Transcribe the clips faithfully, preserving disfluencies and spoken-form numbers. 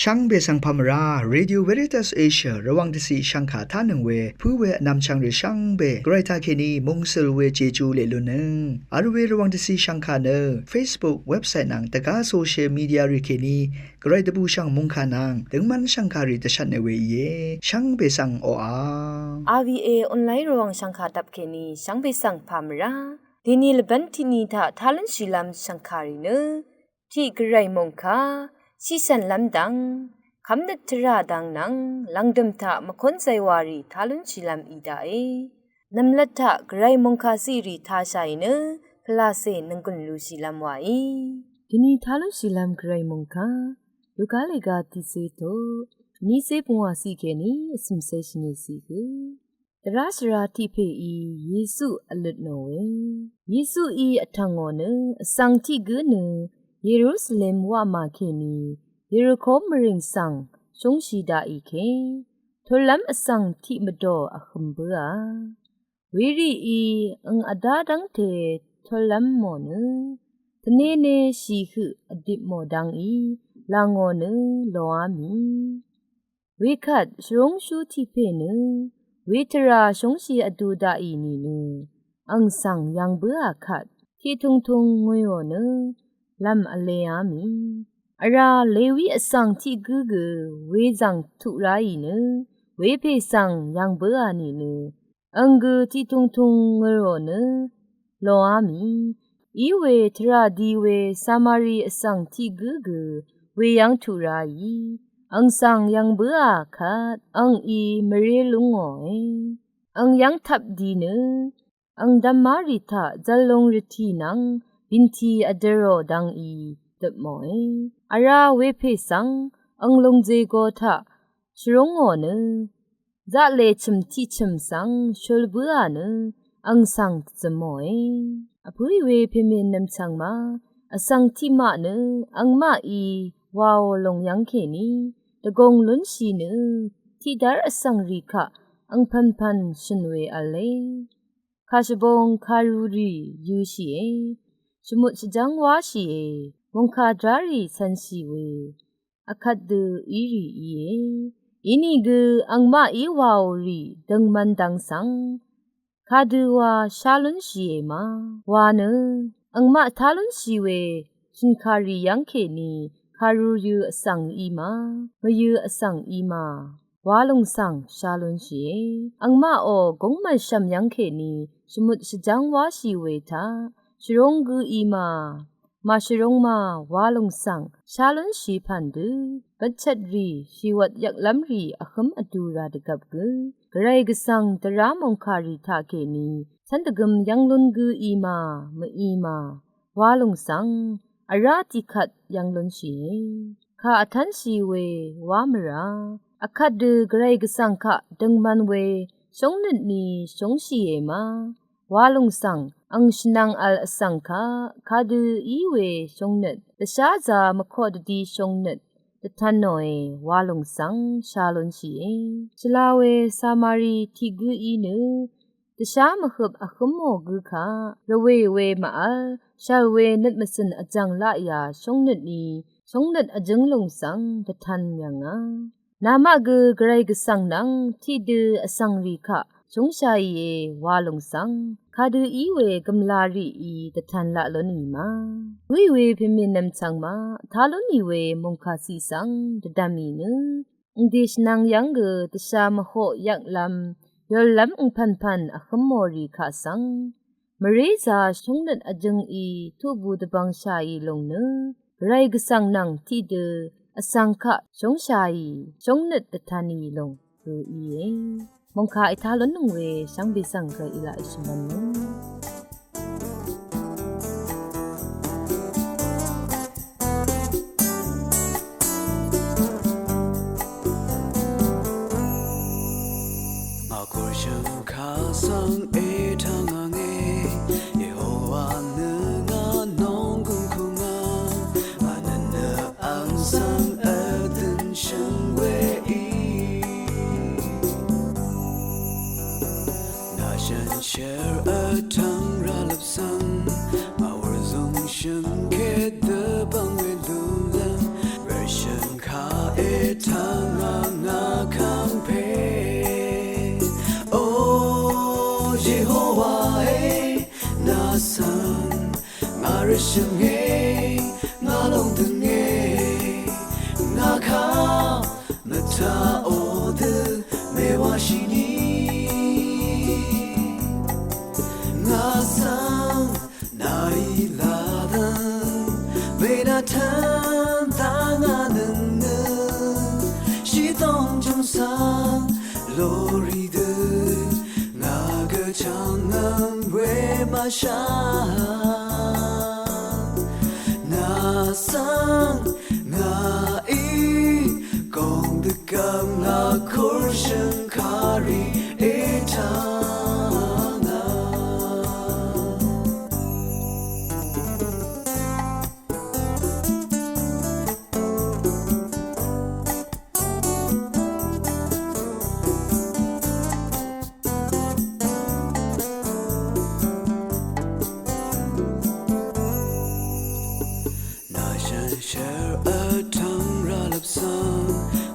Shvngbe svng pà mvrá, Radio Veritas Asia Rvwàng dvciq shvngkà tánøng we pǿ we vnvmchvng rì shvngbe gvray taqkèní mungsøl we Jeju leq lunnøng vl we Rvwàng dvciq shvngkà nø Facebook, website nvng dvgá social media rì kèní gvray dvbùshv̀ng mòngkà nvng døngmv́n shv̀ngkàrì dvshvtne we íe. Shvngbe svng oqà RVA online Rvwàng shv̀ngkà dvp kèní shvngbe svng pà mvrá. Dèní lvbv́n tiqni taq tá lúnshìlv́m shv̀ngkàrì nø tiq gvray mòngkà, shiqshv̀nlv́m dvng, kv́mnøt tvrà dvng nvng lv̀ngdø̀m taq mvkún zaywarì tá lúnshìlv́m í daqe. Nv̀mlat taq gvray mòngkà ciqrì tāshàì nø pvlacè nvnggùn lushìlv́m wàí. Dèní tá lúnshìlv́m gvray mòngkà Luka lèga tiqcé toq, vnícé pungwà ciq kèní vcø̀mcé shvngøt ciq gø. Dvrá shvra tiq pèí Yesu vløt nò we. Yesuí vtv̀ngò nø vsvng tiq gǿ nø Yerusalem wamà kèní Yeriko mvrìng svng shúngshì daqì ke, tullv́m vsvng tiq mvdò vhøm bǿà. Werìí ang vdá dv́ngte tullv́m mò nø tvnene shì høq vdip mò dvngí là ngò nø lòá mì. Wekvt shvrúngshú tiq pè nø wetvrà shúngshì vdu daqì nìnø ang svng yv̀ng bǿà kvt tiqtungtung ngø̀ò nø lv̀m vleá mì. Vrá Lewi vsvng tiq gǿ gø wezv̀ng tuq ráì nø wepè svng yv̀ng bǿà nìnø ang gø tiqtungtung ngø̀ò nø lòá mì. Iwe tvrà di we Samari vsvng tiq gǿ gø weyv́ng tuq ráì ang svng yv̀ng bǿà kvt ang í mvré lúngòe. Ang yv́ng tvp di nø ang dvmárì taq zvllung rvtì nvng bìnti vdørò dvngí døpmòe. Vrá wepè svng ang lùngzègo taq shvrúngò nø zaqlè chø̀m tiqchø̀m svng shul bǿà nø ang svng dvzømòe. Vpǿì we pèmè nvmchvng ma, vsvng tiqmaq nø angmaqí waò lùng yv́ng kèní dvgùng lúnshì nø tiqdv́r vsvng rì kaq angpv̀npv̀n shø̀n we v̄le. Kàshvbong kàrurì yø̄shìe, shvmut shvjv́ng wáshìe, mòngkà dvrárì cv̄nshì we vkvt dø írì íe. Inìgø angmaqí waò rì døngmv̄n dvng svng kadø wa shá lúnshìe ma wa nø angmaq tá lúnshì we shø̀nkàrì yv́ng kèní kàrurì vsvng í ma, mvyø̄ vsvng í ma wa lòng svng shá lúnshìe. Angmaqò gúng mv̀nshv̀m yv́ng kèní shvmut shvjv́ng wáshì we taq shvrúng gǿ í ma, màshvrúng ma wa lòng svng shá lúnshì pv̀n dø bvtchvtrì shìwvt yvklv́mrì vhǿm vdu rà dvgvp gø gvray gvsvng dvrá mòngkàrì taqkèní cv́n dvgøm yv́ng lún gǿ í ma, mv-í ma wa lòng svng vrá tiqkvt yv́ng lúnshìe. Kà vtv́nshì we wá mvrá vkvt dø gvray gvsvng kaq døngmv̄n we shóngnøt ni shóngshìe ma wa lòng svng ang shvnvng vl vsvng kaq kadø í we shóngnøt dvsházā mvkoq dvdi shóngnøt dvtv̄n nòe wa lòng svng shá lúnshìe. Shvla we Samari tiq gǿ í nø dvshá mvhøp vhǿmò gǿ kaq rvwè we mvvl shv̀l we nøt mvcø̀n vjv̀ng laqyà shóngnøt ni shóngnøt vjǿng lòng svng dvtv̄n yv̀ngà. Namaq gø gvray gvsvng nvng tiqdø vsvng rì kaq shóngshàìe wa lòng svng kadø í we gv̀mla rìí dvtv̄n laq lúnì ma. Wí we pèmè nv̀mchvng ma tá lúnì we mòngkà ciq svng dvdv̀mì nø angdè shvnvng yv́ng gø dvsha mvhoq yvklv́m yòllv́m angpv̀npv̀n vhǿmò rì kaq svng mvrézā shóngnøt vjǿngí tuqbù dvbvngshàì lòng nø gvray gvsvng nvng tiqdø vsvng kaq shóngshàì shóngnøt dvtv̄nì lòng gø íe. Mòngkà ètá lúnnøng we shvngbe svng gø ilaq èshvmv̄n nø Ngà kùrshø̀ng kà svng ètvng v̄nge, Yehowa nø ngà nònggùn kùngà, ngà nø nø àng svng vdø̀n shø̀ng weí. Ngà shànshér vtvng rvlvp svng, ngà wur zøngshø̀ng kèdø bv̀ng we lúlv́m, rvshø̀ng kà è Tvngà ngà kv́ngpè, O Yehowa è, nà svng ngà rvshø̀nge, ngà lóngdønge, ngà kaq mvtaqò dø mèwáshìni. Ngà svng nàí lvdv̀ng mènàtv́n dv́ngà nøngnø, shìdòng jùm svng lórí dø ngà gvchv̀ng nvng we mvshà. Nà svng ngàí gòng dvgv̀m ngà kùrshø̀ng kàrì ètv́ngà. Nà shànshér vtv́ng rvlvp svng,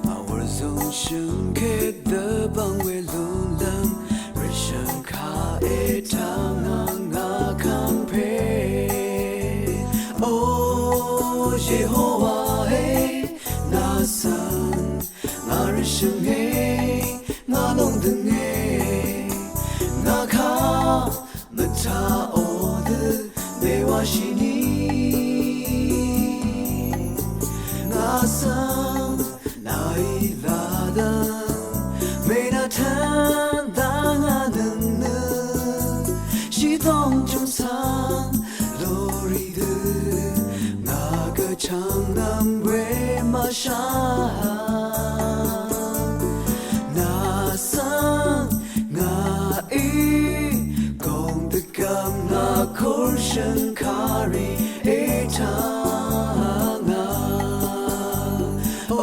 màwv̀r zùng shø̀ngkèt dvbvng we lúnlv́m, rvshø̀ng kaq ètv́ngà ngà kv́ngpè. O Yehowa è, nà svng ngà rvshø̀nge, ngà lóngdønge, ngà kaq mvtaqò dø mèwáshìni. Ngà svng nàí lvdv̀ng mènàtv́n dv́ngà nøngnø, shìdòng jùm svng lórí dø ngà gvchv̀ng nvng we mvshà. Nà svng ngàí gòng dvgv̀m ngà kùrshø̀ng kàrì ètv́ngà. O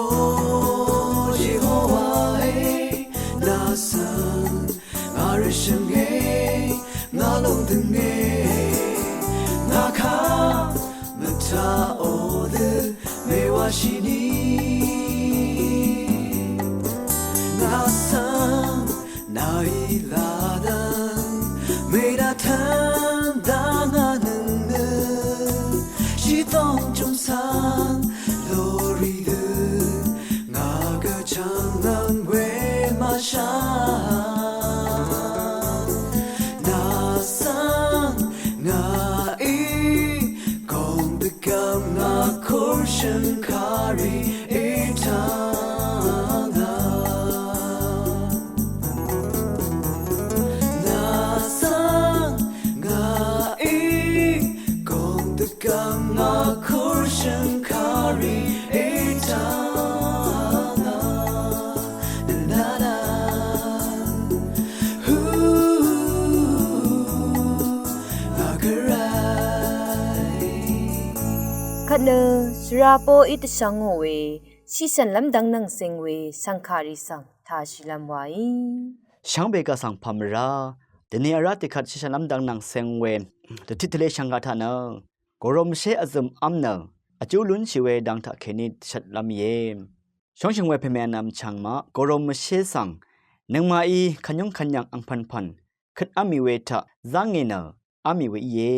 Yehowa è, nà svng ngà rvshø̀nge, ngà lóngdønge, ngà kaq mvtaqò dø mèwáshìni. Ngà svng nàí lvdv̀ng mènàtv́n dv́ngà nøngnø, shìdòng jùm svng lórí dø ngà gvchv̀ng nvng we mvshà. Nà svng ngàí gòng dvgv̀m ngà kùrshø̀ng kàrì ètv́ngà. Nà svng ngàí gòng dvgv̀m ngà kùrshø̀ng kàrì ètv́ngà. Nà nà nà. Hu, ngà gvray. Kvt nø shvra poqí dvshvngò we shìshv̀nlv́m dv̄ng nvng seng we shv̀ngkàrì svng tàshìlv́m wàí. Shvngbe gvsvng pàmvrá dvni vrá tiqkvt shìshv̀nlv́m dv̄ng nvng seng we dvtit tvle shv̀ngkà taq nø gorom mvshé vzø̀m v́m nø vjú lúnshì we dang taqkèní dvshvtlv́m íe. Shóngshø̀ng we pèmè vnvm chv̀ng maq gorom mvshé svng nøngmaqí kvnyúng kvnyv̀ng angpv̀npv̀n køt v́mì we taq zá ngì nø v́mì we íe.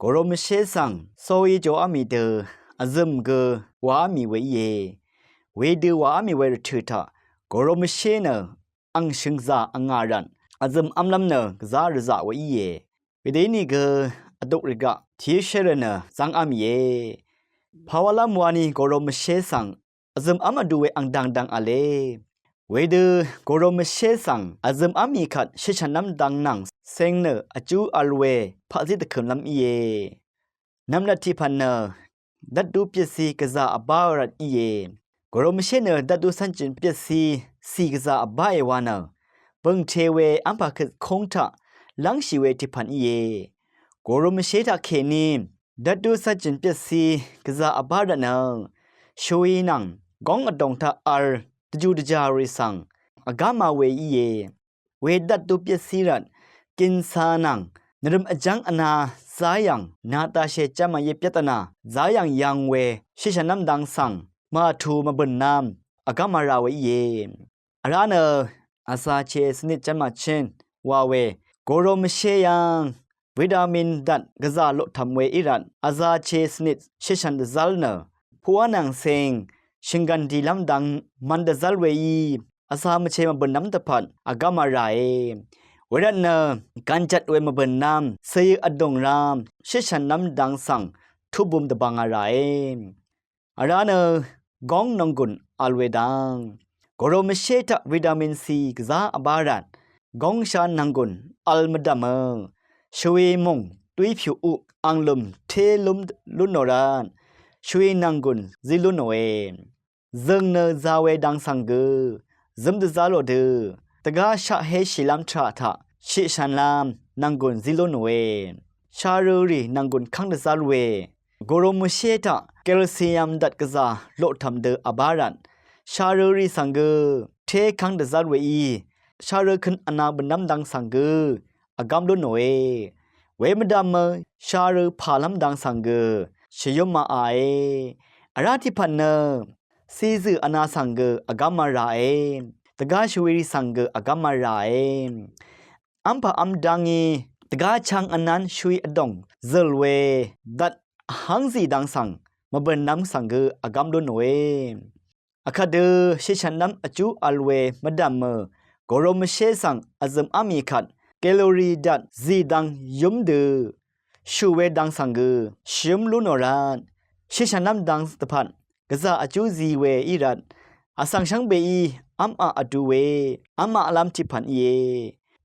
Gorom mvshé svng sóí jowv́mì dø vzø̀m gø wàv́mì we íe. Wedø wàv́mì we rvtø̀ taq gorom mvshé nø ang shø̀ngzà vngà rvt vzø̀m v́mlv́m nø gvzá rvzaq we íe. Wedø ínìgø vduk rvgaq tìíshérø nø zv́ngv́mìe. Pàwálv́m wani gorom mvshé svng vzø̀m v́m vdu we ang dv̀ngdv̀ng v̄le. Wedø gorom mvshé svng vzø̀m v́mì kvt shìshv̀nlv́m dv̄ng nvng seng nø vjú vl we paqzí dvkø̀mlv́m íe. Nv̀mlat tiqpv̀n nø dvtdu pyvtci gvzà vbá rvt íe. Gorom mvshé nø dvtdu cv́njø̀n pyvtci cì gvzà vbáe wa nø bø̀ngte we v́mpà køtkúng taq lv́ngshì we tiqpv̀n íe. Gorom mvshé taqkèní dvtdu cv́njø̀n pyvtci gvzà vbá rvt nø shòì nvng góng vdòng taq vl dvjù dvjà rì svng vgáma we íe. Wedvt dupyvtci rvt gìnsa nvng nvrø̀m vjv́ng vna záyv̀ng natashè jv́m vye pyvt vna záyv̀ng yv̄ng we shìshv̀nlv́m dang svng màtù mvbø̀n nvm vgám mvrà we íe. Vrá nø vzache svnit ján màchín wa we gorom mvshé yv́ng vitamin dvt gvzà loqtv̀m we í rvt vzache svnit shvshv̀n dvzv́l nø puqwá nvng cing shvnggv̀n dìlv́m dang mvn dvzv́l we í vza mvche mvbø̀nlv́m dvpvt vgám mvràe. Wervt nø gv̀njvt we mvbø̀nlv́m cìyø vdùng rv́m shvshv̀nlv́m dang svng tubum dvbvng vràe. Vrá nø góng nònggùn vl we dang gorom mvshé taq vitamin C gvzá vbá rvt góngsha nònggùn vl mvdv̀mø shvwi mùng dwípyù uq anglø̀m té lúm lún nò rvt shvwi nònggùn zí lún nòe. Zø̀ng nø za we dang svng gø zǿm dvzá lò dø dvgá shaqhé shìlv́m tvrà taq shiqshv̀nlv́m nònggùn zí lún nòe. Sharø rì nònggùn kv́ng dvzv́l we gorom mvshé taq calcium dvt gvzà loqtv̀m dø vbá rvt sharø rì svng gø té kv́ng dvzv́l we í sharø køn vna bø̀nlv́m dang svng gø vgám lún nòe. We mvdv̀mø sharø pàlv́m dang svng gø shvyǿm mààe. Vrá tiqpvt nø cizø̀ vna svng gø vgám mvràe. Dvgá shvwi rì svng gø vgám mvràe. V́mpà v́m dá ngí dvgá chvng vnv́n shvwi vdòng zø̀l we dvt vhv́ngzì dang svng mvbø̀nlv́m svng gø vgám lún nòe. Vkvt dø shitshv̀nlv́m vjú vl we mvdv̀mø gorom mvshé svng vzø̀m v́mì kvt kalori dvt zì dang yúm dø shù we dang svng gø shvyǿm lún nò rvt shitshv̀nlv́m dang dvpvt gvzà vjú zi we í rvt vsvng shvngbeí v́maq vdu we v́maqlv́m tiqpv̀n íe.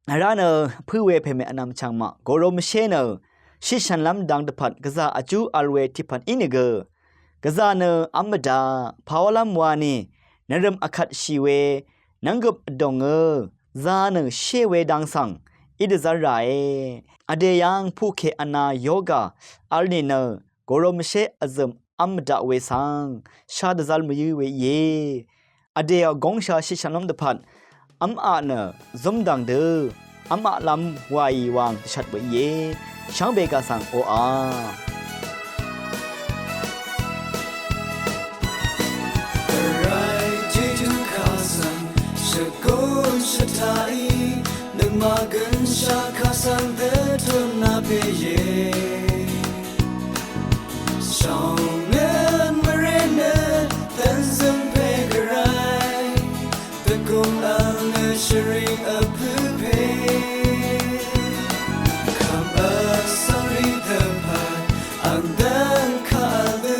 Vrá nø pǿ we pèmè vnvm chv̀ng maq gorom mvshé nø shitshv̀nlv́m dang dvpvt gvzà vjú vl we tiqpv̀n ínìgø gvzà nø v́m mvdaq pàwálv́m wani nvrø̀m vkvt shì we nv́nggøp vdòngø za nø shé we dang svng í dvzv́r ràe. Vdè yv́ng puqkè vna yoga vl nìnø gorom mvshé vzø̀m v́m mvdaq we svng shá dvzv́l mvyǿ we íe. Vdèò góngsha shitshv̀nlv́m dvpvt v́maq nø zúmdv̀ng dø v́maqlv́m wàì wang dvshvt we íe. Shvngbe gà svng oqà Vray Jejú kà svng shvgùn shvtaqí nøngmaq gønshaq kà svng dvtut nà pè íe. Shòngnøt mvré nøt dvnzøng pè Gvray dvgùng vl nø shvring vpø̄ pè. Kvm vsvng rì dvpvt ang dvn kà vl dø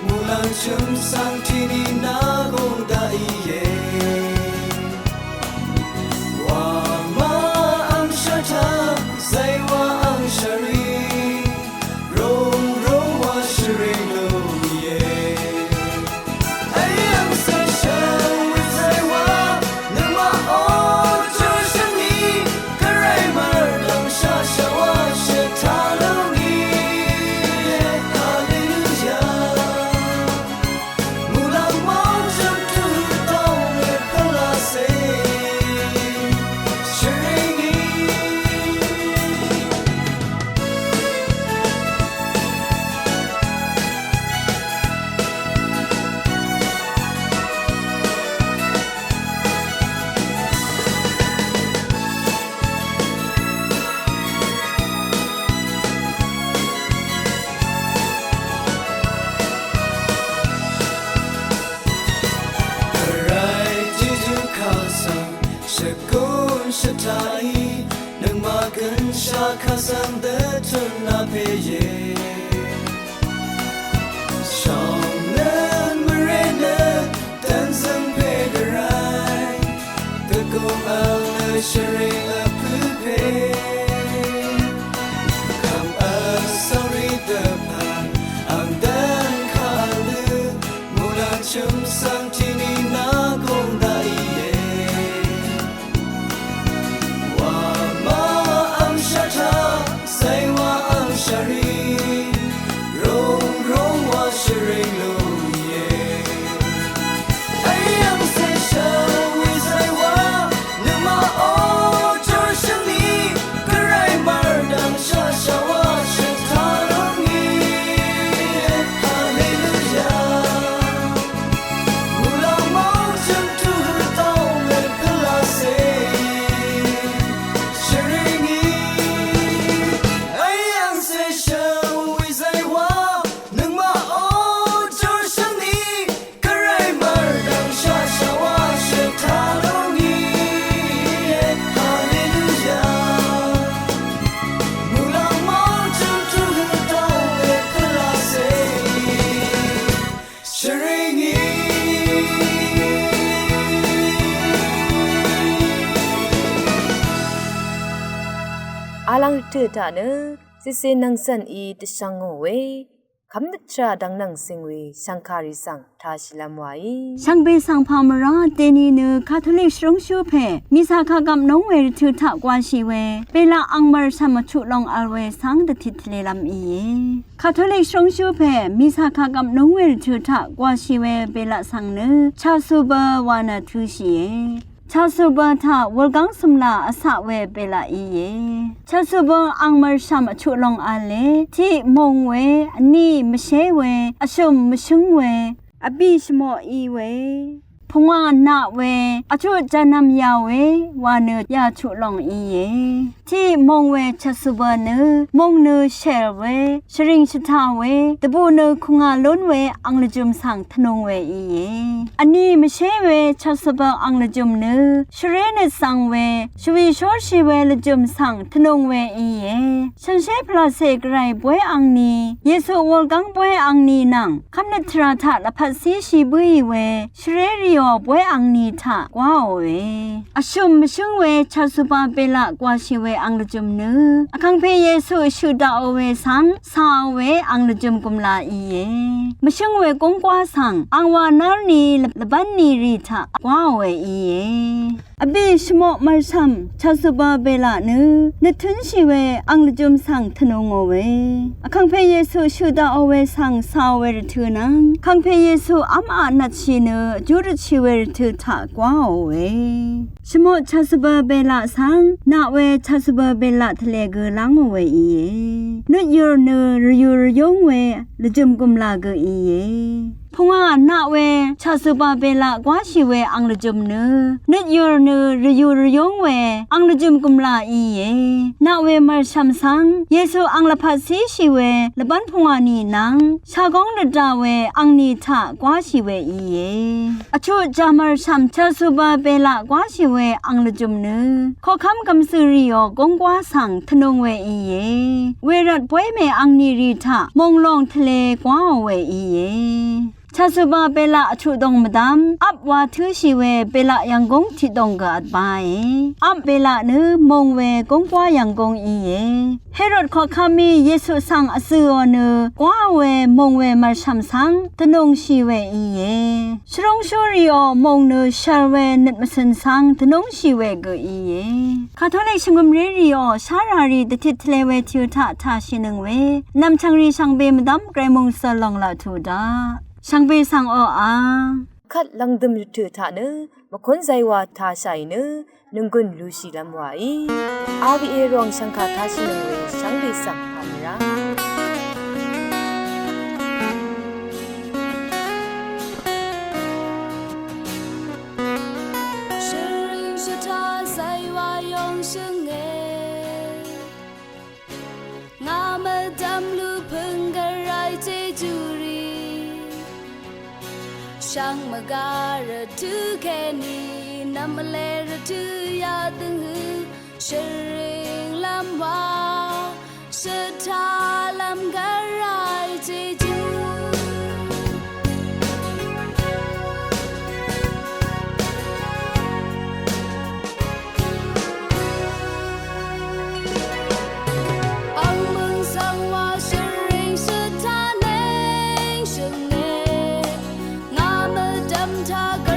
muqlàng chø̀m svng tiqni nà gùng daqì íe. Wà má ang shvtaq zay wà ang shvrì rùngrùn wà shvrì lú íe. Vy ang sè shvwi zay wà nøngmaq ó júshø̀n í Gvray mvrdv̀ng shaq shaq wà shvtaq lú íe. Haleluya. Muqlàng mvng jø̀m tø dv́ng we pvlacè shvring í. Vray Jejú kà svng shvgùn shvtaqí nøngmaq gønshaq kà svng dvtut nà pè íe. Shòngnøt mvré nøt dvnzøng pè Gvray dvgùng vl nø shvring vpø̄ pè. Kvm vsvng rì dvpvt ang dvn kà vl dø muqlàng chø̀m svng tiqni nà gùng daqì íe. Wà má ang shvtaq zay wà ang shvrì rùngrùn wà shvring lú íe. Vy ang sè shvwi zay wà nøngmaq ó júshø̀n í Gvray mvrdv̀ng shaq shaq wà shvtaq lú íe. Haleluya. Muqlàng mvng Tø taq nø zise nvngcv̀n í dvshvng ngò we kv́mnøt tvrà dvng nvng zing we shv̀ngkàrì svng tāshìlv́m wàí. Shvngbe svng pà mvrá deni nø Katolik shvrúngshú pè mìsà kàgvp núng we rvtø̄ taq gwāshì we belaq angmvr shv̀m vchuq long vl we svng dvtit tvlelv́m íe. Katolik shvrúngshú pè mìsà kàgvp núng we rvtø̄ taq gwāshì we belaq svng nø Chasuba wa nø tø̄shìe. Chasuba taq wulgáng cø̀mlà vcaq we belaq íe. Chasuba angmvr shv̀m vchuq long v̄le, tiq mung we, vní mvshé we, vshø̀m mvshǿng we, vbì shvmoq í we, pungwà naq we, vchuq jánv́m yà we, wa nø yà chuq long íe. Tiq mung we Chasuba nø, mung nø shèl we, shvring shvtà we, dvbù nø kùngà lún we ang lvjø̀m svng tvnung we íe. Vní mvshé we Chasuba ang lvjø̀m nø, shvré nø svng we, shvwì shórshì we lvjø̀m svng tvnung we íe. Shànshér pvlàcè gvray bóy angni, Yesu wulgáng bóy angni nvng kv́mnøt tvrà taq lvpat císhì bǿì we, shvré rìò bóy angni taq gwáòe. Vshø̀m mvshǿng we Chasuba belaq gwāshì we ang lvjø̀m nø, Vkàngpè Yesu shøq daqò we svng cāò we ang lvjø̀m gùmlà íe. Mvshǿng we gúngkwá svng angwa nárni lvbán nirì taq gwáòe íe. Vbì shvmoq mv̀rshv̀m Chasuba belaq nø, nøt tǿnshì we ang lvjø̀m svng tvnungò we, Vkàngpè Yesu shøq daqò we svng cāò we rvtø̄ nvng Vkàngpè Yesu v́m aq natshì nø vjú røtshì we rvtø̄ taq gwáòe. Shvmoq Chasuba belaq svng naq we Chasuba belaq tvlē gø lángò we íe. Nøtyur nø rvyù rvyúng we lvjø̀m gùmlà gø íe. Pungwà naq we Chasuba belaq gwáshì we ang lvjø̀m nø, nøtyur nø rvyù rvyúng we ang lvjø̀m gùmlà íe. Naq we mv̀rshv̀m svng Yesu ang lvpat císhì we lvbán pungwà nì nvng shagóng dvda we angni taq gwáshì we íe. Vchuq jàmv̀rshv̀m Chasuba belaq gwáshì we ang lvjø̀m nø, koqkv́m gv̀msø̀ rìò gúngkwá svng tvnung we íe. Wervt bóy mè angnirì taq mònglòng tvlē gwáò we íe. Chasuba belaq vchuq dòng mvdv́m vp wa tǿshì we belaq yv̀nggúng tiqdòng gø vtbae. Vp belaq nø mung we gúngkwá yv̀nggúng íe. Herod koqkv́mí Yesu svng vzø̀ò nø gwáò we mung we mv̀rshv̀m svng dvnungshì we íe. Shvrúngshúrìò mung nø shv̀l we nøt mvcø̀n svng dvnungshì we gø íe. Katolik shvngø̀mrérìò sháràrì dvtit tvlē we tìø̄ taq tāshìnøng we nv̀mchv̀ngrì shvngbe mvdv́m gvray mòngsøl lòng laq tuq daq. Shvngbe svng oqà, kvt lv̀ngdø̀m rvtø̀ taq nø mvkún zaywā tāshàì nø nònggùn lushìlv́m wàí. R V A ròng shv̀ngkà tāshìnøng we shvngbe svng pà mvrá. Shvring shvtá zaywā yòng shvngē. Ngà mvdv̀m lupøng gvray jejú rì. Shvngmvgaq rvtø̄ kèní nv̀mvlē rvtø̄ yadøng hø shvringlv́m wa. Shvtálv́m gvray jejú. Ang mø̀ng svng wa shvring shvtá neng shvngē. Ngà mvdv̀m taq